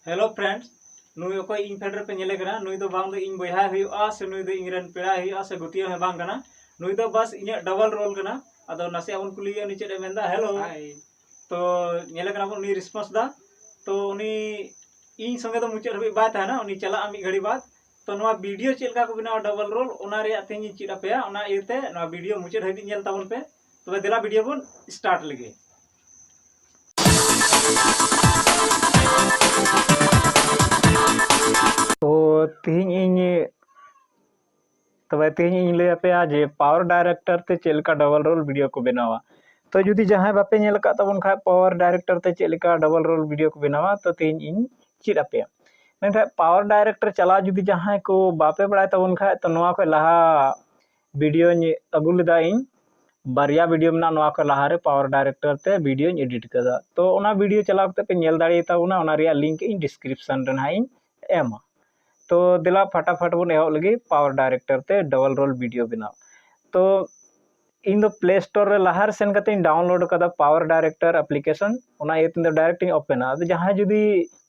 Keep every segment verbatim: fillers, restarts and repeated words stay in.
Hello friends, ᱱᱩᱭ ᱚᱠᱚᱭ ᱤᱧ ᱯᱷᱮᱰ ᱨᱮᱯᱮ ᱧᱮᱞᱮ ᱠᱟᱱᱟ, ᱱᱩᱭ ᱫᱚ ᱵᱟᱝ ᱫᱚ ᱤᱧ ᱵᱚᱭᱦᱟᱭ ᱦᱩᱭᱩᱜᱼᱟ, ᱥᱮ ᱱᱩᱭ ᱫᱚ ᱤᱧ ᱨᱮᱱ ᱯᱮᱲᱟᱭ ᱦᱩᱭᱩᱜᱼᱟ, ᱥᱮ ᱜᱟᱛᱮ ᱦᱚᱸ ᱵᱟᱝ ᱠᱟᱱᱟ᱾ ᱱᱩᱭ ᱫᱚ ᱵᱟᱥ ᱤᱧᱟᱹᱜ ᱰᱚᱵᱚᱞ ᱨᱳᱞ ᱠᱟᱱᱟ᱾ ᱟᱫᱚ ᱱᱟᱥᱮᱭᱟᱜ ᱵᱚᱱ ᱠᱩᱞᱤᱭᱮᱭᱟ, ᱩᱱᱤ ᱪᱮᱫ ᱮ ᱢᱮᱱᱫᱟ᱾ Hello. Hi. ᱛᱚ ᱧᱮᱞᱮ ᱠᱟᱱᱟ ᱵᱚᱱ, ᱩᱱᱤ ᱨᱮᱥᱯᱚᱱᱥ ᱫᱟ᱾ ᱛᱚ ᱩᱱᱤ ᱤᱧ ᱥᱚᱸᱜᱮ ᱫᱚ ᱢᱩᱪᱟᱹᱫ ᱦᱟᱹᱵᱤᱡ ᱵᱟᱭ ᱛᱟᱦᱮᱱᱟ, ᱩᱱᱤ ᱪᱟᱞᱟᱜᱼᱟ ᱢᱤᱫ ᱜᱷᱟᱹᱲᱤ ᱵᱟᱫ᱾ ᱛᱚ ᱱᱚᱣᱟ ᱵᱷᱤᱰᱤᱭᱳ ᱪᱮᱫ ᱞᱮᱠᱟ ᱠᱚ ᱵᱮᱱᱟᱣᱟ ᱰᱚᱵᱚᱞ ᱨᱳᱞ, ᱚᱱᱟ ᱨᱮᱭᱟᱜ ᱛᱮᱦᱮᱧ ᱤᱧ ᱪᱮᱫ ᱟᱯᱮᱭᱟ᱾ ᱚᱱᱟ ᱤᱭᱟᱹᱛᱮ ᱱᱚᱣᱟ ᱵᱷᱤᱰᱤᱭᱳ ᱢᱩᱪᱟᱹᱫ ᱦᱟᱹᱵᱤᱡ ᱧᱮᱞ ᱛᱟᱵᱚᱱ ᱯᱮ᱾ ᱛᱚᱵᱮ ᱫᱮᱞᱟ ᱵᱷᱤᱰᱤᱭᱳ ᱵᱚᱱ ᱥᱴᱟᱨᱴ ᱞᱮᱜᱮ᱾ ᱛᱚ ᱛᱮᱦᱮᱧ ᱤᱧ ᱛᱚᱵᱮ ᱛᱮᱦᱮᱧ ᱤᱧ ᱞᱟᱹᱭ ᱟᱯᱮᱭᱟ ᱡᱮ ᱯᱟᱣᱟᱨ ᱰᱟᱭᱨᱮᱠᱴᱚᱨ ᱛᱮ ᱪᱮᱫ ᱞᱮᱠᱟ ᱰᱚᱵᱚᱞ ᱨᱳᱞ ᱵᱷᱤᱰᱤᱭᱳ ᱠᱚ ᱵᱮᱱᱟᱣᱟ᱾ ᱛᱚ ᱡᱩᱫᱤ ᱡᱟᱦᱟᱸᱭ ᱵᱟᱯᱮ ᱧᱮᱞ ᱟᱠᱟᱫ ᱛᱟᱵᱚᱱ ᱠᱷᱟᱡ ᱯᱟᱣᱟᱨ ᱰᱟᱭᱨᱮᱠᱴᱚᱨ ᱛᱮ ᱪᱮᱫ ᱞᱮᱠᱟ ᱰᱚᱵᱚᱞ ᱨᱳᱞ ᱵᱷᱤᱰᱤᱭᱳ ᱠᱚ ᱵᱮᱱᱟᱣᱟ, ᱛᱚ ᱛᱮᱦᱮᱧ ᱤᱧ ᱪᱮᱫ ᱟᱯᱮᱭᱟ᱾ ᱢᱮᱱᱠᱷᱟᱱ ᱯᱟᱣᱟᱨ ᱰᱟᱭᱨᱮᱠᱴᱚᱨ ᱪᱟᱞᱟᱣ ᱡᱩᱫᱤ ᱡᱟᱦᱟᱸᱭ ᱠᱚ ᱵᱟᱯᱮ ᱵᱟᱲᱟᱭ ᱛᱟᱵᱚᱱ ᱠᱷᱟᱡ, ᱛᱚ ᱱᱚᱣᱟ ᱠᱷᱚᱡ ᱞᱟᱦᱟ ᱵᱷᱤᱰᱤᱭᱳᱧ ᱟᱹᱜᱩ ᱞᱮᱫᱟ ᱤᱧ, ᱵᱟᱨᱭᱟ ᱵᱷᱤᱰᱤᱭᱳ ᱢᱮᱱᱟᱜᱼᱟ ᱱᱚᱣᱟ ᱠᱷᱚᱡ ᱞᱟᱦᱟᱨᱮ ᱯᱟᱣᱟᱨ ᱰᱟᱭᱨᱮᱠᱴᱚᱨ ᱛᱮ ᱵᱷᱤᱰᱤᱭᱳᱧ ᱮᱰᱤᱴ ᱠᱟᱫᱟ᱾ ᱛᱚ ᱚᱱᱟ ᱵᱷᱤᱰᱤᱭᱳ ᱪᱟᱞᱟᱣ ᱠᱟᱛᱮ ᱯᱮ ᱧᱮᱞ ᱫᱟᱲᱮᱭᱟᱛᱟ ᱵᱚᱱᱟ, ᱚᱱᱟ ᱨᱮᱭᱟᱜ ᱞᱤᱝᱠ ᱤᱧ ᱰᱤᱥᱠᱨᱤᱯᱥᱚᱱ ᱨᱮ ᱱᱟᱦᱟᱜ ᱤᱧ ᱮᱢᱟ᱾ ᱛᱚ ᱫᱮᱞᱟ ᱯᱷᱟᱴᱟᱯᱷᱟᱴ ᱵᱚᱱ ᱮᱦᱚᱵ ᱞᱮᱜᱮ ᱯᱟᱣᱟᱨ ᱰᱟᱭᱨᱮᱠᱴᱚᱨ ᱛᱮ ᱰᱚᱵᱚᱞ ᱨᱳᱞ ᱵᱷᱤᱰᱤᱭᱳ ᱵᱮᱱᱟᱣ᱾ ᱛᱚ ᱤᱧ ᱫᱚ ᱯᱞᱮ ᱥᱴᱳᱨ ᱨᱮ ᱞᱟᱦᱟ ᱨᱮ ᱥᱮᱱ ᱠᱟᱛᱮ ᱤᱧ ᱰᱟᱣᱩᱱᱞᱳᱰ ᱟᱠᱟᱫᱟ ᱯᱟᱣᱟᱨ ᱰᱟᱭᱨᱮᱠᱴᱚᱨ ᱟᱯᱞᱤᱠᱮᱥᱚᱱ, ᱚᱱᱟ ᱤᱭᱟᱹᱛᱮ ᱤᱧ ᱫᱚ ᱰᱟᱭᱨᱮᱠᱴ ᱤᱧ ᱳᱯᱮᱱᱟ᱾ ᱟᱫᱚ ᱡᱟᱦᱟᱸᱭ ᱡᱩᱫᱤ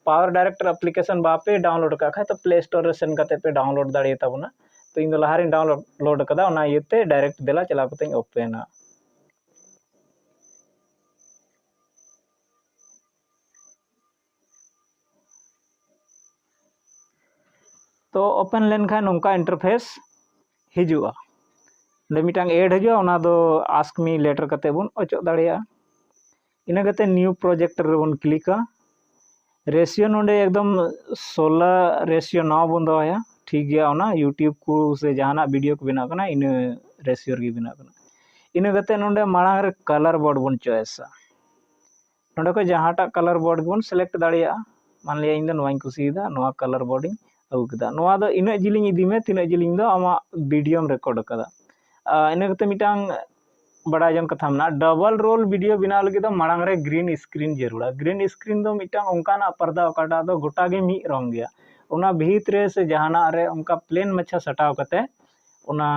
ᱯᱟᱣᱟᱨ ᱰᱟᱭᱨᱮᱠᱴᱚᱨ ᱟᱯᱞᱤᱠᱮᱥᱚᱱ ᱵᱟᱯᱮ ᱰᱟᱣᱩᱱᱞᱳᱰ ᱟᱠᱟᱫ ᱠᱷᱟᱡ, ᱛᱚ ᱯᱞᱮ ᱥᱴᱳᱨ ᱨᱮ ᱥᱮᱱ ᱠᱟᱛᱮ ᱯᱮ ᱰᱟᱣᱩᱱᱞᱳᱰ ᱫᱟᱲᱮᱭᱟᱛᱟ ᱵᱚᱱᱟ᱾ ᱛᱚ ᱤᱧ ᱫᱚ ᱞᱟᱦᱟ ᱨᱤᱧ ᱰᱟᱣᱩᱱᱞᱳᱰ ᱟᱠᱟᱫᱟ, ᱚᱱᱟ ᱤᱭᱟᱹᱛᱮ ᱰᱟᱭᱨᱮᱠᱴ ᱫᱮᱞᱟ ᱪᱟᱞᱟᱣ ᱠᱟᱛᱮ ᱤᱧ ᱳᱯᱮᱱᱟ᱾ ᱛᱚ ᱳᱯᱮᱱ ᱞᱮᱱᱠᱷᱟᱱ ᱱᱚᱝᱠᱟ ᱤᱱᱴᱟᱨᱯᱷᱮᱥ ᱦᱤᱡᱩᱜᱼᱟ᱾ ᱚᱸᱰᱮ ᱢᱤᱫᱴᱟᱝ ᱮᱰ ᱦᱤᱡᱩᱜᱼᱟ, ᱚᱱᱟ ᱫᱚ ᱟᱥᱠ ᱢᱤ ᱞᱮᱴᱟᱨ ᱠᱟᱛᱮ ᱵᱚᱱ ᱚᱪᱚᱜ ᱫᱟᱲᱮᱭᱟᱜᱼᱟ᱾ ᱤᱱᱟᱹ ᱠᱟᱛᱮ ᱱᱤᱭᱩ ᱯᱨᱚᱡᱮᱠᱴ ᱨᱮᱵᱚᱱ ᱠᱞᱤᱠᱟ᱾ ᱨᱮᱥᱤᱭᱳ ᱱᱚᱰᱮ ᱮᱠᱫᱚᱢ ᱥᱳᱞᱳ ᱨᱮᱥᱤᱭᱳ ᱱᱚᱣᱟ ᱵᱚᱱ ᱫᱚᱦᱚᱭᱟ, ᱴᱷᱤᱠ ᱜᱮᱭᱟ᱾ ᱚᱱᱟ ᱭᱩᱴᱩᱵᱽ ᱠᱚ ᱥᱮ ᱡᱟᱦᱟᱱᱟᱜ ᱵᱷᱤᱰᱤᱭᱳ ᱠᱚ ᱵᱮᱱᱟᱜ ᱠᱟᱱᱟ, ᱤᱱᱟᱹ ᱨᱮᱥᱤᱭᱳ ᱨᱮᱜᱮ ᱵᱮᱱᱟᱜ ᱠᱟᱱᱟ᱾ ᱤᱱᱟᱹ ᱠᱟᱛᱮ ᱱᱚᱰᱮ ᱢᱟᱲᱟᱝ ᱨᱮ ᱠᱟᱞᱟᱨ ᱵᱳᱨᱰ ᱵᱚᱱ ᱪᱚᱭᱮᱥᱟ᱾ ᱱᱚᱰᱮ ᱠᱷᱚᱱ ᱡᱟᱦᱟᱸᱴᱟᱜ ᱠᱟᱞᱟᱨ ᱵᱳᱨᱰ ᱜᱮᱵᱚᱱ ᱥᱤᱞᱮᱠᱴ ᱫᱟᱲᱮᱭᱟᱜᱼᱟ᱾ ᱢᱟᱱᱞᱤᱭᱟ ᱤᱧ ᱫᱚ ᱱᱚᱣᱟᱧ ᱠᱩᱥᱤᱭᱟᱫᱟ, ᱱᱚᱣᱟ ᱠᱟᱞᱟᱨ ᱵᱳᱨᱰ ᱤᱧ ᱟᱹᱜᱩ ᱠᱮᱫᱟ᱾ ᱱᱚᱣᱟ ᱫᱚ ᱤᱱᱟᱹᱜ ᱡᱤᱞᱤᱧ ᱤᱫᱤ ᱢᱮ ᱛᱤᱱᱟᱹᱜ ᱡᱤᱞᱤᱧ ᱫᱚ ᱟᱢᱟᱜ ᱵᱷᱤᱰᱤᱭᱳᱢ ᱨᱮᱠᱚᱨᱰ ᱟᱠᱟᱫᱟ᱾ ᱟᱨ ᱤᱱᱟᱹ ᱠᱟᱛᱮ ᱢᱤᱫᱴᱟᱝ ᱵᱟᱲᱟᱭ ᱡᱚᱝ ᱠᱟᱛᱷᱟ ᱢᱮᱱᱟᱜᱼᱟ, ᱰᱚᱵᱚᱞ ᱨᱳᱞ ᱵᱷᱤᱰᱤᱭᱳ ᱵᱮᱱᱟᱣ ᱞᱟᱹᱜᱤᱫ ᱫᱚ ᱢᱟᱲᱟᱝ ᱨᱮ ᱜᱨᱤᱱ ᱥᱠᱨᱤᱱ ᱡᱟᱹᱨᱩᱲᱟ᱾ ᱜᱨᱤᱱ ᱥᱠᱨᱤᱱ ᱫᱚ ᱢᱤᱫᱴᱟᱝ ᱚᱱᱠᱟᱱᱟᱜ ᱯᱚᱨᱫᱟ ᱚᱠᱟᱴᱟᱜ ᱫᱚ ᱜᱚᱴᱟ ᱜᱮ ᱢᱤᱫ ᱨᱚᱝ ᱜᱮᱭᱟ᱾ ᱚᱱᱟ ᱵᱷᱤᱛ ᱨᱮ ᱥᱮ ᱡᱟᱦᱟᱱᱟᱜ ᱨᱮ ᱚᱱᱠᱟ ᱯᱞᱮᱱ ᱢᱟᱪᱷᱟ ᱥᱟᱴᱟᱣ ᱠᱟᱛᱮ ᱚᱱᱟ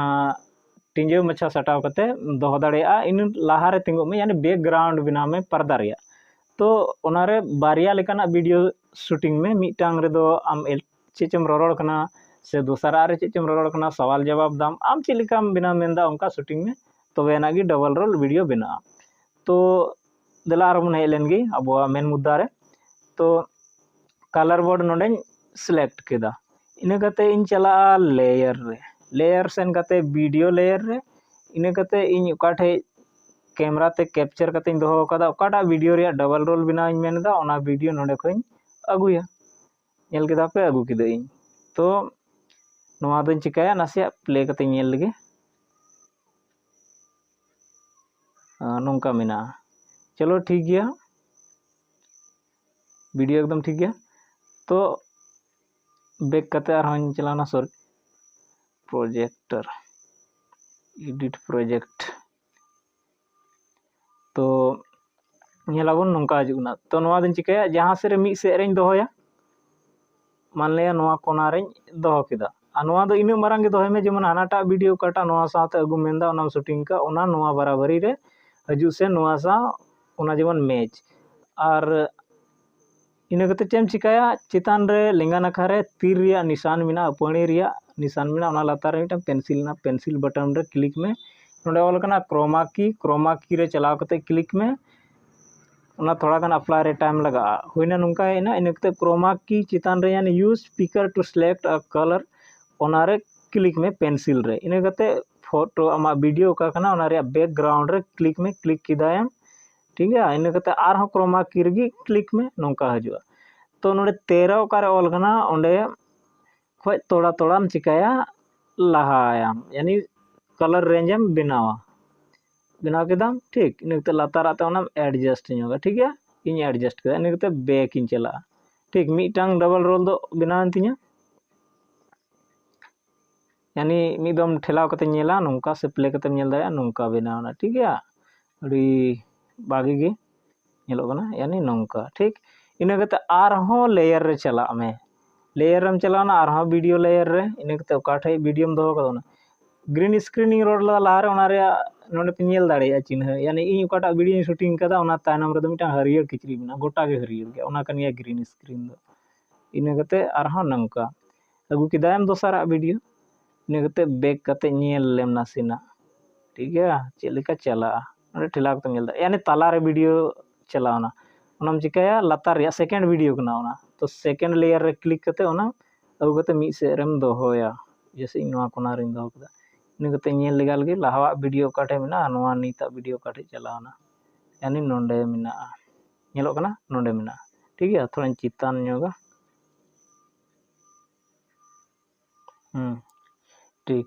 ᱴᱤᱸᱡᱟᱹᱣ ᱢᱟᱪᱷᱟ ᱥᱟᱴᱟᱣ ᱠᱟᱛᱮ ᱫᱚᱦᱚ ᱫᱟᱲᱮᱭᱟᱜᱼᱟ᱾ ᱤᱱᱟᱹ ᱞᱟᱦᱟᱨᱮ ᱛᱤᱸᱜᱩᱜ ᱢᱮ, ᱭᱟᱱᱤ ᱵᱮᱠᱜᱨᱟᱣᱩᱱᱰ ᱵᱮᱱᱟᱣ ᱢᱮ ᱯᱚᱨᱫᱟ ᱨᱮᱭᱟᱜ᱾ ᱛᱚ ᱚᱱᱟᱨᱮ ᱵᱟᱨᱭᱟ ᱞᱮᱠᱟᱱᱟᱜ ᱵᱷᱤᱰᱤᱭᱳ ᱥᱩᱴᱤᱝ ᱢᱮ᱾ ᱢᱤᱫᱴᱟᱝ ᱨᱮᱫᱚ ᱟᱢ ᱪᱮᱫ ᱪᱮᱢ ᱨᱚᱨᱚᱲ ᱠᱟᱱᱟ, ᱥᱮ ᱫᱚᱥᱟᱨᱟᱜ ᱨᱮ ᱪᱮᱫ ᱪᱮᱢ ᱨᱚᱨᱚᱲ ᱠᱟᱱᱟ, ᱥᱟᱣᱟᱞ ᱡᱟᱵᱟᱵ ᱫᱟᱢ, ᱟᱢ ᱪᱮᱫ ᱞᱮᱠᱟᱢ ᱵᱮᱱᱟᱣ ᱢᱮᱱᱫᱟ ᱚᱱᱠᱟ ᱥᱩᱴᱤᱝ ᱢᱮ, ᱛᱚᱵᱮ ᱟᱱᱟᱜ ᱜᱮ ᱰᱚᱵᱚᱞ ᱨᱳᱞ ᱵᱷᱤᱰᱤᱭᱳ ᱵᱮᱱᱟᱜᱼᱟ᱾ ᱛᱚ ᱫᱮᱞᱟ ᱟᱨ ᱵᱚᱱ ᱦᱮᱡ ᱞᱮᱱ ᱜᱮ ᱟᱵᱚᱣᱟᱜ ᱢᱮᱱ ᱢᱩᱫᱽᱫᱟ ᱨᱮ᱾ ᱛᱚ ᱠᱟᱞᱟᱨ ᱵᱳᱨᱰ ᱱᱚᱰᱮᱧ ᱥᱤᱞᱮᱠᱴ ᱠᱮᱫᱟ᱾ ᱤᱱᱟᱹ ᱠᱟᱛᱮ ᱤᱧ ᱪᱟᱞᱟᱜᱼᱟ ᱞᱮᱭᱟᱨ ᱨᱮ, ᱞᱮᱭᱟᱨ ᱥᱮᱱ ᱠᱟᱛᱮ ᱵᱷᱤᱰᱤᱭᱳ ᱞᱮᱭᱟᱨ ᱨᱮ᱾ ᱤᱱᱟᱹ ᱠᱟᱛᱮ ᱤᱧ ᱚᱠᱟ ᱴᱷᱮᱡ ᱠᱮᱢᱮᱨᱟ ᱛᱮ ᱠᱮᱯᱪᱟᱨ ᱠᱟᱛᱮᱧ ᱫᱚᱦᱚ ᱟᱠᱟᱫᱟ, ᱚᱠᱟᱴᱟᱜ ᱵᱷᱤᱰᱤᱭᱳ ᱨᱮᱭᱟᱜ ᱰᱚᱵᱚᱞ ᱨᱳᱞ ᱵᱮᱱᱟᱣ ᱤᱧ ᱢᱮᱱ ᱮᱫᱟ, ᱚᱱᱟ ᱵᱷᱤᱰᱤᱭᱳ ᱱᱚᱰᱮ ᱠᱷᱚᱱ ᱤᱧ ᱟᱹᱜᱩᱭᱟ᱾ ᱧᱮᱞ ᱠᱮᱫᱟ ᱯᱮ, ᱟᱹᱜᱩ ᱠᱮᱫᱟᱹᱧ᱾ ᱛᱚ ᱱᱚᱣᱟ ᱫᱚᱧ ᱪᱤᱠᱟᱹᱭᱟ, ᱱᱟᱥᱮᱭᱟᱜ ᱯᱞᱮ ᱠᱟᱛᱮᱧ ᱧᱮᱞ ᱞᱮᱜᱮ᱾ ᱟᱨ ᱱᱚᱝᱠᱟ ᱢᱮᱱᱟᱜᱼᱟ᱾ ᱪᱚᱞᱚ ᱴᱷᱤᱠ ᱜᱮᱭᱟ, ᱵᱷᱤᱰᱤᱭᱳ ᱮᱠᱫᱚᱢ ᱴᱷᱤᱠ ᱜᱮᱭᱟ᱾ ᱛᱚ ᱵᱮᱠ ᱠᱟᱛᱮ ᱟᱨᱦᱚᱸᱧ ᱪᱟᱞᱟᱣᱱᱟ, ᱥᱚᱨᱤ, ᱯᱨᱚᱡᱮᱠᱴᱚᱨ, ᱮᱰᱤᱴ ᱯᱨᱚᱡᱮᱠᱴ᱾ ᱛᱚ ᱧᱮᱞᱟᱵᱚᱱ ᱱᱚᱝᱠᱟ ᱦᱤᱡᱩᱜ ᱠᱟᱱᱟ᱾ ᱛᱚ ᱱᱚᱣᱟ ᱫᱚᱧ ᱪᱤᱠᱟᱹᱭᱟ, ᱡᱟᱦᱟᱸ ᱥᱮᱫ ᱨᱮ ᱢᱤᱫ ᱥᱮᱫ ᱨᱮᱧ ᱫᱚᱦᱚᱭᱟ, ᱢᱟᱱᱞᱤᱭᱟ ᱱᱚᱣᱟ ᱠᱚᱱᱟ ᱨᱮᱧ ᱫᱚᱦᱚ ᱠᱮᱫᱟ᱾ ᱟᱨ ᱱᱚᱣᱟ ᱫᱚ ᱤᱱᱟᱹᱜ ᱢᱟᱨᱟᱝ ᱜᱮ ᱫᱚᱦᱚᱭ ᱢᱮ, ᱡᱮᱢᱚᱱ ᱦᱟᱱᱟᱴᱟᱜ ᱵᱷᱤᱰᱤᱭᱳ ᱚᱠᱟᱴᱟᱜ ᱱᱚᱣᱟ ᱥᱟᱶᱛᱮ ᱟᱹᱜᱩ ᱢᱮᱱᱫᱟ, ᱚᱱᱟᱢ ᱥᱩᱴᱤᱝ ᱠᱟᱜ, ᱚᱱᱟ ᱱᱚᱣᱟ ᱵᱟᱨᱟᱵᱟᱨᱤ ᱨᱮ ᱦᱤᱡᱩᱜ ᱥᱮ ᱱᱚᱣᱟ ᱥᱟᱶ ᱚᱱᱟ ᱡᱮᱢᱚᱱ ᱢᱮᱪ᱾ ᱟᱨ ᱤᱱᱟᱹ ᱠᱟᱛᱮ ᱪᱮᱫ ᱮᱢ ᱪᱤᱠᱟᱹᱭᱟ, ᱪᱮᱛᱟᱱ ᱨᱮ ᱞᱮᱸᱜᱟ ᱱᱟᱠᱷᱟ ᱨᱮ ᱛᱤᱨ ᱨᱮᱭᱟᱜ ᱱᱤᱥᱟᱱ ᱢᱮᱱᱟᱜᱼᱟ, ᱯᱟᱹᱲᱤ ᱨᱮᱭᱟᱜ ᱱᱤᱥᱟᱱ ᱢᱮᱱᱟᱜᱼᱟ, ᱚᱱᱟ ᱞᱟᱛᱟᱨ ᱨᱮ ᱢᱤᱫᱴᱟᱝ ᱯᱮᱱᱥᱤᱞ ᱢᱮᱱᱟᱜᱼᱟ, ᱯᱮᱱᱥᱤᱞ ᱵᱟᱴᱚᱱ ᱨᱮ ᱠᱞᱤᱠ ᱢᱮ᱾ ᱱᱚᱰᱮ ᱚᱞ ᱟᱠᱟᱱᱟ ᱠᱨᱳᱢᱟ ᱠᱤ, ᱠᱨᱳᱢᱟ ᱠᱤ ᱨᱮ ᱪᱟᱞᱟᱣ ᱠᱟᱛᱮ ᱠᱞᱤᱠ ᱢᱮ᱾ ᱚᱱᱟ ᱛᱷᱚᱲᱟ ᱜᱟᱱ ᱟᱯᱞᱟᱭ ᱨᱮ ᱴᱟᱭᱤᱢ ᱞᱟᱜᱟᱜᱼᱟ᱾ ᱦᱩᱭᱱᱟ ᱱᱚᱝᱠᱟ ᱦᱮᱡ ᱮᱱᱟ᱾ ᱤᱱᱟᱹ ᱠᱟᱛᱮ ᱠᱨᱳᱢᱟ ᱠᱤ ᱪᱮᱛᱟᱱ ᱨᱮ, ᱭᱟᱱᱤ use picker to select a color, ᱚᱱᱟ ᱨᱮ ᱠᱞᱤᱠ ᱢᱮ ᱯᱮᱱᱥᱤᱞ ᱨᱮ᱾ ᱤᱱᱟᱹ ᱠᱟᱛᱮ ᱯᱷᱳᱴᱳ, ᱟᱢᱟᱜ ᱵᱷᱤᱰᱤᱭᱳ ᱚᱠᱟ ᱠᱟᱱᱟ, ᱚᱱᱟ ᱨᱮᱭᱟᱜ ᱵᱮᱠᱜᱨᱟᱣᱩᱱᱰ ᱨᱮ ᱠᱞᱤᱠ ᱢᱮ, ᱠᱞᱤᱠ ᱠᱮᱫᱟᱭᱮᱢ, ᱴᱷᱤᱠ ᱜᱮᱭᱟ᱾ ᱤᱱᱟᱹ ᱠᱟᱛᱮ ᱟᱨᱦᱚᱸ ᱠᱨᱳᱢᱟ ᱠᱤ ᱨᱮᱜᱮ ᱠᱞᱤᱠ ᱢᱮ, ᱱᱚᱝᱠᱟ ᱦᱤᱡᱩᱜᱼᱟ᱾ ᱛᱚ ᱱᱚᱰᱮ ᱛᱮᱨᱚ ᱚᱠᱟᱨᱮ ᱚᱞ ᱠᱟᱱᱟ, ᱚᱸᱰᱮ ᱠᱷᱚᱡ ᱛᱷᱚᱲᱟ ᱛᱷᱚᱲᱟᱢ ᱪᱤᱠᱟᱹᱭᱟ, ᱞᱟᱦᱟᱭᱟᱢ, ᱭᱟᱱᱤ ᱠᱟᱞᱟᱨ ᱨᱮᱧᱡᱽ ᱮᱢ ᱵᱮᱱᱟᱣᱟ᱾ ᱵᱮᱱᱟᱣ ᱠᱮᱫᱟᱢ, ᱴᱷᱤᱠ᱾ ᱤᱱᱟᱹ ᱠᱟᱛᱮ ᱞᱟᱛᱟᱨᱟᱜ ᱛᱮ ᱚᱱᱟᱢ ᱮᱰᱡᱟᱥᱴ ᱧᱚᱜᱟ, ᱴᱷᱤᱠ ᱜᱮᱭᱟ᱾ ᱤᱧ ᱮᱰᱡᱟᱥᱴ ᱠᱮᱫᱟ, ᱤᱱᱟᱹ ᱠᱟᱛᱮ ᱵᱮᱠ ᱤᱧ ᱪᱟᱞᱟᱜᱼᱟ᱾ ᱴᱷᱤᱠ, ᱢᱤᱫᱴᱟᱝ ᱰᱚᱵᱚᱞ ᱨᱳᱞ ᱫᱚ ᱵᱮᱱᱟᱣ ᱮᱱ ᱛᱤᱧᱟ᱾ ᱭᱟᱱᱤ ᱢᱤᱫ ᱫᱚᱢ ᱴᱷᱮᱞᱟᱣ ᱠᱟᱛᱮᱧ ᱧᱮᱞᱟ, ᱱᱚᱝᱠᱟ ᱥᱮ ᱯᱞᱮ ᱠᱟᱛᱮᱢ ᱧᱮᱞ ᱫᱟᱲᱮᱭᱟᱜᱼᱟ, ᱱᱚᱝᱠᱟ ᱵᱮᱱᱟᱣ ᱮᱱᱟ, ᱴᱷᱤᱠ ᱜᱮᱭᱟ᱾ ᱟᱹᱰᱤ ᱵᱷᱟᱜᱮ ᱜᱮ ᱧᱮᱞᱚᱜ ᱠᱟᱱᱟ, ᱭᱟᱱᱤ ᱱᱚᱝᱠᱟ, ᱴᱷᱤᱠ᱾ ᱤᱱᱟᱹ ᱠᱟᱛᱮ ᱟᱨᱦᱚᱸ ᱞᱮᱭᱟᱨ ᱨᱮ ᱪᱟᱞᱟᱜ ᱢᱮ᱾ ᱞᱮᱭᱟᱨ ᱨᱮᱢ ᱪᱟᱞᱟᱣᱱᱟ, ᱟᱨᱦᱚᱸ ᱵᱷᱤᱰᱤᱭᱳ ᱞᱮᱭᱟᱨ ᱨᱮ, ᱤᱱᱟᱹ ᱠᱟᱛᱮ ᱚᱠᱟ ᱴᱷᱮᱡ ᱵᱷᱤᱰᱤᱭᱳᱢ ᱫᱚᱦᱚ ᱠᱟᱫᱟ ᱚᱱᱟ, ᱜᱨᱤᱱ ᱥᱠᱨᱤᱱ ᱤᱧ ᱨᱚᱲ ᱞᱮᱫᱟ ᱞᱟᱦᱟᱨᱮ, ᱚᱱᱟ ᱨᱮᱭᱟᱜ ᱱᱚᱰᱮ ᱯᱮ ᱧᱮᱞ ᱫᱟᱲᱮᱭᱟᱜᱼᱟ ᱪᱤᱱᱦᱟᱹ, ᱭᱟᱱᱤ ᱤᱧ ᱚᱠᱟᱴᱟᱜ ᱵᱷᱤᱰᱤᱭᱳᱧ ᱥᱩᱴᱤᱝ ᱠᱟᱫᱟ ᱚᱱᱟ ᱛᱟᱭᱱᱚᱢ ᱨᱮᱫᱚ ᱢᱤᱫᱴᱟᱝ ᱦᱟᱹᱨᱭᱟᱹᱲ ᱠᱤᱪᱨᱤᱡ ᱢᱮᱱᱟᱜᱼᱟ, ᱜᱚᱴᱟ ᱜᱮ ᱦᱟᱹᱨᱭᱟᱹᱲ ᱜᱮᱭᱟ, ᱚᱱᱟ ᱠᱟᱱ ᱜᱮᱭᱟ ᱜᱨᱤᱱ ᱥᱠᱨᱤᱱ ᱫᱚ᱾ ᱤᱱᱟᱹ ᱠᱟᱛᱮ ᱟᱨᱦᱚᱸ ᱱᱚᱝᱠᱟ ᱟᱹᱜᱩ ᱠᱮᱫᱟᱭᱮᱢ ᱫᱚᱥᱟᱨᱟᱜ ᱵᱷᱤᱰᱤᱭᱳ, ᱤᱱᱟᱹ ᱠᱟᱛᱮ ᱵᱮᱠ ᱠᱟᱛᱮ ᱧᱮᱞ ᱞᱮᱢ ᱱᱟᱥᱮᱱᱟᱜ, ᱴᱷᱤᱠ ᱜᱮᱭᱟ, ᱪᱮᱫ ᱞᱮᱠᱟ ᱪᱟᱞᱟᱜᱼᱟ᱾ ᱱᱚᱰᱮ ᱴᱷᱮᱞᱟᱣ ᱠᱟᱛᱮᱢ ᱧᱮᱞ ᱫᱟ, ᱭᱟᱱᱤ ᱛᱟᱞᱟᱨᱮ ᱵᱷᱤᱰᱤᱭᱳ ᱪᱟᱞᱟᱣᱱᱟ᱾ ᱚᱱᱟᱢ ᱪᱤᱠᱟᱹᱭᱟ, ᱞᱟᱛᱟᱨ ᱨᱮᱭᱟᱜ ᱥᱮᱠᱮᱱᱰ ᱵᱷᱤᱰᱤᱭᱳ ᱠᱟᱱᱟ ᱚᱱᱟ, ᱛᱚ ᱥᱮᱠᱮᱱᱰ ᱞᱮᱭᱟᱨ ᱨᱮ ᱠᱞᱤᱠ ᱠᱟᱛᱮ ᱚᱱᱟ ᱟᱹᱜᱩ ᱠᱟᱛᱮ ᱢᱤᱫ ᱥᱮᱫ ᱨᱮᱢ ᱫᱚᱦᱚᱭᱟ᱾ ᱡᱮᱭᱥᱮ ᱤᱧ ᱱᱚᱣᱟ ᱠᱚᱱᱟ ᱨᱤᱧ ᱫᱚᱦᱚ ᱠᱮᱫᱟ᱾ ᱤᱱᱟᱹ ᱠᱟᱛᱮ ᱧᱮᱞ ᱞᱮᱜᱟ ᱞᱮᱜᱮ ᱞᱟᱦᱟᱣᱟᱜ ᱵᱷᱤᱰᱤᱭᱳ ᱚᱠᱟ ᱴᱷᱮᱡ ᱢᱮᱱᱟᱜᱼᱟ, ᱱᱚᱣᱟ ᱱᱤᱛᱟᱜ ᱵᱷᱤᱰᱤᱭᱳ ᱚᱠᱟ ᱴᱷᱮᱡ ᱪᱟᱞᱟᱣᱱᱟ, ᱭᱟᱱᱤ ᱱᱚᱰᱮ ᱢᱮᱱᱟᱜᱼᱟ, ᱧᱮᱞᱚᱜ ᱠᱟᱱᱟ ᱱᱚᱰᱮ ᱢᱮᱱᱟᱜᱼᱟ, ᱴᱷᱤᱠ ᱜᱮᱭᱟ᱾ ᱛᱷᱚᱲᱟᱧ ᱪᱮᱛᱟᱱ ᱧᱚᱜᱟ, ᱦᱩᱸ, ᱴᱷᱤᱠ᱾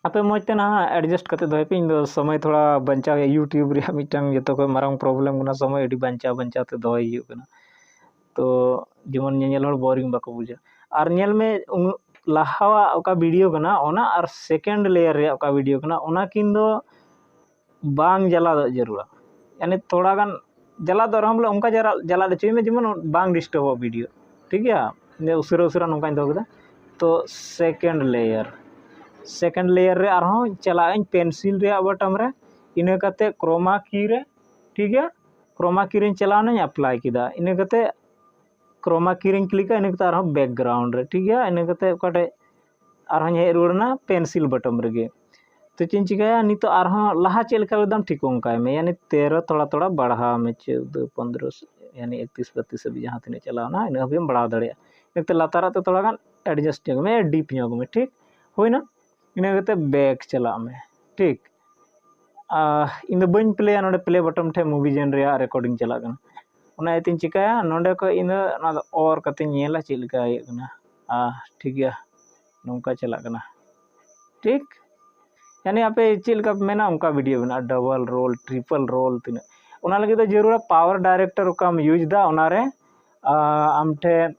ᱟᱯᱮ ᱢᱚᱡᱽ ᱛᱮ ᱱᱟᱦᱟᱜ ᱮᱰᱡᱟᱥᱴ ᱠᱟᱛᱮ ᱫᱚᱦᱚᱭ ᱯᱮ, ᱤᱧ ᱫᱚ ᱥᱚᱢᱚᱭ ᱛᱷᱚᱲᱟ ᱵᱟᱧᱪᱟᱣ ᱦᱩᱭᱩᱜᱼᱟ, YouTube ᱨᱮᱭᱟᱜ ᱢᱤᱫᱴᱟᱝ ᱡᱚᱛᱚ ᱠᱷᱚᱱ ᱢᱟᱨᱟᱝ ᱯᱨᱚᱵᱞᱮᱢ ᱠᱟᱱᱟ, ᱥᱚᱢᱚᱭ ᱟᱹᱰᱤ ᱵᱟᱧᱪᱟᱣ ᱵᱟᱧᱪᱟᱣ ᱛᱮ ᱫᱚᱦᱚᱭ ᱦᱩᱭᱩᱜ ᱠᱟᱱᱟ᱾ ᱛᱚ ᱡᱮᱢᱚᱱ ᱧᱮᱧᱮᱞ ᱦᱚᱲ ᱵᱳᱨᱤᱝ ᱵᱟᱠᱚ ᱵᱩᱡᱟ᱾ ᱟᱨ ᱧᱮᱞ ᱢᱮ, ᱩᱱᱟᱹᱜ ᱞᱟᱦᱟᱣᱟᱜ ᱚᱠᱟ ᱵᱷᱤᱰᱤᱭᱳ ᱠᱟᱱᱟ ᱚᱱᱟ ᱟᱨ ᱥᱮᱠᱮᱱᱰ ᱞᱮᱭᱟᱨ ᱨᱮᱭᱟᱜ ᱚᱠᱟ ᱵᱷᱤᱰᱤᱭᱳ ᱠᱟᱱᱟ ᱚᱱᱟ ᱠᱤᱱ ᱫᱚ ᱵᱟᱝ ᱡᱟᱞᱟ ᱫᱚ ᱡᱟᱹᱨᱩᱲᱟ᱾ ᱭᱟᱱᱤ ᱛᱷᱚᱲᱟ ᱜᱟᱱ ᱡᱟᱞᱟ ᱫᱚ ᱨᱮᱦᱚᱸ ᱵᱚᱞᱮ ᱚᱱᱠᱟ ᱡᱟᱞᱟ, ᱡᱟᱞᱟ ᱦᱚᱪᱚᱭ ᱢᱮ ᱡᱮᱢᱚᱱ ᱵᱟᱝ ᱰᱤᱥᱴᱟᱵᱚᱜ ᱵᱷᱤᱰᱤᱭᱳ, ᱴᱷᱤᱠ ᱜᱮᱭᱟ᱾ ᱤᱧ ᱫᱚ ᱩᱥᱟᱹᱨᱟ ᱩᱥᱟᱹᱨᱟ ᱱᱚᱝᱠᱟᱧ ᱫᱚᱦᱚ ᱠᱮᱫᱟ᱾ ᱛᱚ ᱥᱮᱠᱮᱱᱰ ᱞᱮᱭᱟᱨ, ᱥᱮᱠᱮᱱᱰ ᱞᱮᱭᱟᱨ ᱨᱮ ᱟᱨᱦᱚᱸ ᱪᱟᱞᱟᱜ ᱟᱹᱧ ᱯᱮᱱᱥᱤᱞ ᱨᱮᱭᱟᱜ ᱵᱚᱴᱚᱢ ᱨᱮ, ᱤᱱᱟᱹ ᱠᱟᱛᱮ ᱠᱨᱳᱢᱟ ᱠᱤ ᱨᱮ, ᱴᱷᱤᱠ ᱜᱮᱭᱟ, ᱠᱨᱳᱢᱟ ᱠᱤ ᱨᱮᱧ ᱪᱟᱞᱟᱣ ᱮᱱᱟᱧ, ᱮᱯᱞᱟᱭ ᱠᱮᱫᱟ, ᱤᱱᱟᱹ ᱠᱟᱛᱮ ᱠᱨᱳᱢᱟ ᱠᱤ ᱨᱮᱧ ᱠᱞᱤᱠᱟ, ᱤᱱᱟᱹ ᱠᱟᱛᱮ ᱟᱨᱦᱚᱸ ᱵᱮᱠᱜᱨᱟᱣᱩᱱᱰ ᱨᱮ, ᱴᱷᱤᱠ ᱜᱮᱭᱟ᱾ ᱤᱱᱟᱹ ᱠᱟᱛᱮ ᱚᱠᱟᱴᱷᱮᱡ ᱟᱨᱦᱚᱸᱧ ᱦᱮᱡ ᱨᱩᱣᱟᱹᱲ ᱮᱱᱟ ᱯᱮᱱᱥᱤᱞ ᱵᱚᱴᱚᱢ ᱨᱮᱜᱮ᱾ ᱛᱚ ᱪᱮᱫ ᱤᱧ ᱪᱤᱠᱟᱹᱭᱟ, ᱱᱤᱛᱚᱜ ᱟᱨᱦᱚᱸ ᱞᱟᱦᱟ ᱪᱮᱫ ᱞᱮᱠᱟ ᱞᱮᱫᱟᱢ ᱴᱷᱤᱠ ᱚᱱᱠᱟᱭ ᱢᱮ, ᱭᱟᱱᱤ ᱛᱮᱨᱚ ᱛᱷᱚᱲᱟ ᱛᱷᱚᱲᱟ ᱵᱟᱲᱦᱟᱣ ᱢᱮ, ᱪᱳᱫᱽᱫᱳ, ᱯᱚᱱᱫᱽᱨᱚ, ᱭᱟᱱᱤ ᱮᱠᱛᱤᱥ ᱵᱟᱛᱤᱥ ᱦᱟᱹᱵᱤᱡ ᱡᱟᱦᱟᱸ ᱛᱤᱱᱟᱹᱜ ᱪᱟᱞᱟᱣᱱᱟ ᱤᱱᱟᱹ ᱦᱟᱹᱵᱤᱡ ᱮᱢ ᱵᱟᱲᱦᱟᱣ ᱫᱟᱲᱮᱭᱟᱜᱼᱟ᱾ ᱤᱱᱟᱹᱛᱮ ᱞᱟᱛᱟᱨᱟᱜ ᱛᱮ ᱛᱷᱚᱲᱟ ᱜᱟᱱ ᱮᱰᱡᱟᱥᱴ ᱧᱚᱜ ᱢᱮ, ᱰᱤᱯ ᱧᱚᱜ ᱢᱮ, ᱴᱷᱤᱠ ᱦᱩᱭᱱᱟ᱾ ᱤᱱᱟᱹ ᱠᱟᱛᱮ ᱵᱮᱠ ᱪᱟᱞᱟᱜ ᱢᱮ, ᱴᱷᱤᱠ᱾ ᱟᱨ ᱤᱧ ᱫᱚ ᱵᱟᱹᱧ ᱯᱞᱮᱭᱟ ᱱᱚᱰᱮ ᱯᱞᱮ ᱵᱚᱴᱚᱢ ᱴᱷᱮᱡ ᱢᱩᱵᱷᱤ ᱡᱮᱱ ᱨᱮᱭᱟᱜ ᱨᱮᱠᱚᱨᱰᱤᱝ ᱪᱟᱞᱟᱜ ᱠᱟᱱᱟ᱾ ᱚᱱᱟ ᱤᱭᱟᱹᱛᱮᱧ ᱪᱤᱠᱟᱹᱭᱟ, ᱱᱚᱰᱮ ᱠᱷᱚᱡ ᱤᱧ ᱫᱚ ᱚᱱᱟ ᱫᱚ ᱚᱨ ᱠᱟᱛᱮᱧ ᱧᱮᱞᱟ ᱪᱮᱫ ᱞᱮᱠᱟ ᱤᱭᱟᱹᱜ ᱠᱟᱱᱟ᱾ ᱟᱨ ᱴᱷᱤᱠ ᱜᱮᱭᱟ, ᱱᱚᱝᱠᱟ ᱪᱟᱞᱟᱜ ᱠᱟᱱᱟ, ᱴᱷᱤᱠ᱾ ᱭᱟᱱᱤ ᱟᱯᱮ ᱪᱮᱫ ᱞᱮᱠᱟ ᱯᱮ ᱢᱮᱱᱟ ᱚᱱᱠᱟ ᱵᱷᱤᱰᱤᱭᱳ ᱵᱮᱱᱟᱜᱼᱟ, ᱰᱚᱵᱚᱞ ᱨᱳᱞ, ᱴᱨᱤᱯᱚᱞ ᱨᱳᱞ, ᱛᱤᱱᱟᱹᱜ᱾ ᱚᱱᱟ ᱞᱟᱹᱜᱤᱫ ᱫᱚ ᱡᱟᱹᱨᱩᱲᱟ ᱯᱟᱣᱟᱨ ᱰᱟᱭᱨᱮᱠᱴᱚᱨ ᱚᱠᱟᱢ ᱤᱭᱩᱡᱽ ᱮᱫᱟ ᱚᱱᱟᱨᱮ, ᱟᱨ ᱟᱢ ᱴᱷᱮᱱ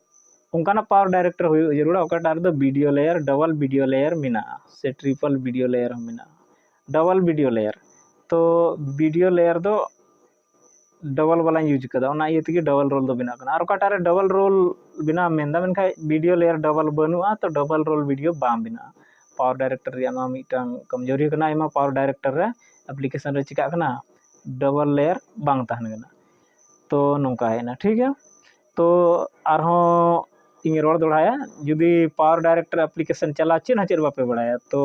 ᱚᱱᱠᱟᱱᱟᱜ ᱯᱟᱣᱟᱨ ᱰᱟᱭᱨᱮᱠᱴᱚᱨ ᱦᱩᱭᱩᱜ ᱡᱟᱹᱨᱩᱲᱟ ᱚᱠᱟᱴᱟᱜ ᱨᱮᱫᱚ video layer, double video layer ᱢᱮᱱᱟᱜᱼᱟ, ᱥᱮ ᱴᱨᱤᱯᱚᱞ ᱵᱷᱤᱰᱤᱭᱳ ᱞᱮᱭᱟᱨ ᱦᱚᱸ ᱢᱮᱱᱟᱜᱼᱟ, ᱰᱚᱵᱚᱞ ᱵᱷᱤᱰᱤᱭᱳ ᱞᱮᱭᱟᱨ᱾ ᱛᱚ ᱵᱷᱤᱰᱤᱭᱳ ᱞᱮᱭᱟᱨ ᱫᱚ ᱰᱚᱵᱚᱞ ᱵᱟᱞᱟᱧ ᱤᱭᱩᱡᱽ ᱠᱟᱫᱟ, ᱚᱱᱟ ᱤᱭᱟᱹ ᱛᱮᱜᱮ ᱰᱚᱵᱚᱞ ᱨᱳᱞ ᱫᱚ ᱵᱮᱱᱟᱜ ᱠᱟᱱᱟ᱾ ᱟᱨ ᱚᱠᱟᱴᱟᱜ ᱨᱮ ᱰᱚᱵᱚᱞ ᱨᱳᱞ ᱵᱮᱱᱟᱣ ᱢᱮᱱᱫᱟ, ᱢᱮᱱᱠᱷᱟᱱ ᱵᱷᱤᱰᱤᱭᱳ ᱞᱮᱭᱟᱨ ᱰᱚᱵᱚᱞ ᱵᱟᱹᱱᱩᱜᱼᱟ, ᱛᱚ ᱰᱚᱵᱚᱞ ᱨᱳᱞ ᱵᱷᱤᱰᱤᱭᱳ ᱵᱟᱝ ᱵᱮᱱᱟᱜᱼᱟ᱾ Power Director ᱨᱮᱭᱟᱜ ᱱᱚᱣᱟ ᱢᱤᱫᱴᱟᱝ ᱠᱚᱢᱡᱳᱨᱤ ᱠᱟᱱᱟ᱾ ᱟᱭᱢᱟ Power Director ᱨᱮ application ᱨᱮ ᱪᱤᱠᱟᱜ ᱠᱟᱱᱟ, double layer ᱵᱟᱝ ᱛᱟᱦᱮᱱ ᱠᱟᱱᱟ᱾ ᱛᱚ ᱱᱚᱝᱠᱟ ᱦᱮᱡ ᱮᱱᱟ, ᱴᱷᱤᱠ ᱜᱮᱭᱟ᱾ ᱛᱚ ᱟᱨᱦᱚᱸ ᱤᱧ ᱨᱚᱲ ᱫᱚᱦᱲᱟᱭᱟ, ᱡᱩᱫᱤ Power Director application ᱪᱟᱞᱟᱣ ᱪᱮᱫ ᱦᱚᱸ ᱪᱮᱫ ᱵᱟᱯᱮ ᱵᱟᱲᱟᱭᱟ, ᱛᱚ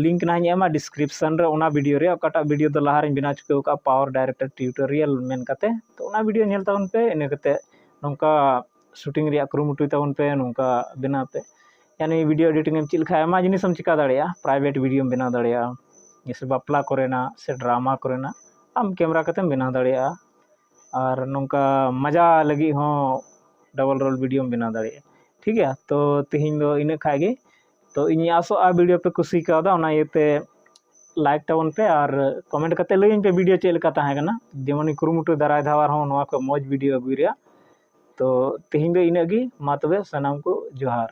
link ᱱᱟᱦᱟᱜ ᱤᱧ ᱮᱢᱟ description ᱨᱮ ᱚᱱᱟ video ᱨᱮ, ᱚᱠᱟᱴᱟᱜ video ᱫᱚ ᱞᱟᱦᱟ ᱨᱮᱧ ᱵᱮᱱᱟᱣ ᱪᱩᱠᱟᱹᱣ ᱠᱟᱜᱼᱟ, Power Director tutorial ᱢᱮᱱ ᱠᱟᱛᱮ᱾ ᱛᱚ ᱚᱱᱟ video ᱧᱮᱞ ᱛᱟᱵᱚᱱ ᱯᱮ, ᱤᱱᱟᱹ ᱠᱟᱛᱮ ᱱᱚᱝᱠᱟ shooting ᱨᱮᱭᱟᱜ ᱠᱩᱨᱩᱢᱩᱴᱩᱭ ᱛᱟᱵᱚᱱ ᱯᱮ, ᱱᱚᱝᱠᱟ ᱵᱮᱱᱟᱣ ᱯᱮ᱾ ᱭᱟᱱᱤ video editing ᱮᱢ ᱪᱮᱫ ᱞᱮᱠᱷᱟᱱ ᱟᱭᱢᱟ ᱡᱤᱱᱤᱥ ᱮᱢ ᱪᱤᱠᱟ ᱫᱟᱲᱮᱭᱟᱜᱼᱟ, private video ᱮᱢ ᱵᱮᱱᱟᱣ ᱫᱟᱲᱮᱭᱟᱜᱼᱟ, ᱡᱮᱭᱥᱮ ᱵᱟᱯᱞᱟ ᱠᱚᱨᱮᱱᱟᱜ ᱥᱮ drama ᱠᱚᱨᱮᱱᱟᱜ ᱟᱢ camera ᱠᱟᱛᱮᱢ ᱵᱮᱱᱟᱣ ᱫᱟᱲᱮᱭᱟᱜᱼᱟ᱾ ᱟᱨ ᱱᱚᱝᱠᱟ ᱢᱟᱡᱟ ᱞᱟᱹᱜᱤᱫ ᱦᱚᱸ double roll video ᱮᱢ ᱵᱮᱱᱟᱣ ᱫᱟᱲᱮᱭᱟᱜᱼᱟ᱾ ᱴᱷᱤᱠ ᱜᱮᱭᱟ, ᱛᱚ ᱛᱮᱦᱮᱧ ᱫᱚ ᱤᱱᱟᱹᱜ ᱠᱷᱟᱡ ᱜᱮ᱾ ᱛᱚ ᱤᱧ ᱟᱥᱚᱜᱼᱟ video ᱯᱮ ᱠᱩᱥᱤ ᱠᱟᱣᱫᱟ, ᱚᱱᱟ ᱤᱭᱟᱹᱛᱮ like ᱛᱟᱵᱚᱱ ᱯᱮ ᱟᱨ comment ᱠᱟᱛᱮ ᱞᱟᱹᱭᱟᱹᱧ ᱯᱮ video ᱪᱮᱫ ᱞᱮᱠᱟ ᱛᱟᱦᱮᱸ ᱠᱟᱱᱟ, ᱡᱮᱢᱚᱱ ᱤᱧ ᱠᱩᱨᱩᱢᱩᱴᱩ ᱫᱟᱨᱟᱭ ᱫᱷᱟᱣ ᱟᱨᱦᱚᱸ ᱱᱚᱣᱟ ᱠᱷᱚᱱ ᱢᱚᱡᱽ video ᱟᱹᱜᱩᱭ ᱨᱮᱭᱟᱜ᱾ ᱛᱚ ᱛᱮᱦᱮᱧ ᱫᱚ ᱤᱱᱟᱹᱜ ᱜᱮ, ᱢᱟ ᱛᱚᱵᱮ ᱥᱟᱱᱟᱢ ᱠᱚ ᱡᱚᱦᱟᱨ᱾